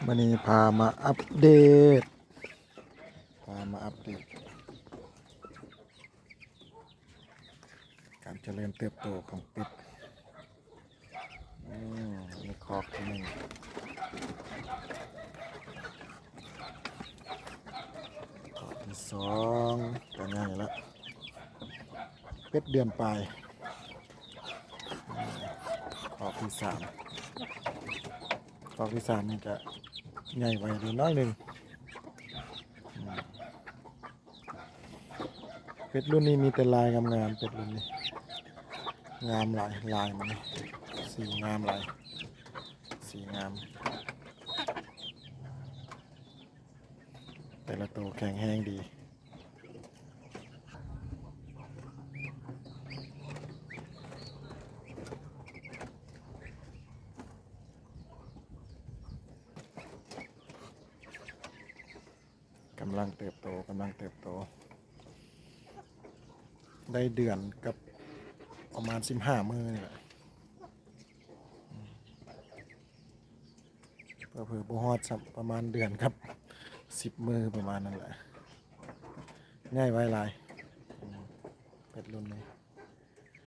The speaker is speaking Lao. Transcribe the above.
ມື້ນີ້ພາມາອັບເດດ ພາມາອັບເດດການຈະເລີນເຕີບໂຕຂອງເປັດ. ອືມ ນີ້ຄອກທີໜຶ່ງ ຄອກທີສອງ ກໍໃຫຍ່ລະ ເປັດເດືອນປາຍ. ອືມ ຄອກທີສາມ ຄອກທີສາມນີ້ຈະໃຫຍ່ກວ່າໜ້ອຍໜຶ່ງ. ອືມ ເປັດລຸ້ນນີ້ມີແຕ່ລາຍງາມໆ ເປັດລຸ້ນນີ້ງາມຫຼາຍ ລາຍມັນນີ້ ສີງາມຫຼາຍ ສີງາມ ແຕ່ລະໂຕແຂງແຮງດີ. ກຳລັງເຕີບໂຕ ກຳລັງເຕີບໂຕ ໄດ້ເດືອນກັບປະມານສິບຫ້າມື້ນີ້ແຫຼະ. ເຜີໆບໍ່ຮອດຊ້ຳ ປະມານເດືອນກັບສິບມື້ປະມານນັ້ນແຫຼະ. ໃຫຍ່ໄວຫຼາຍ ເປັດລຸ້ນນີ້.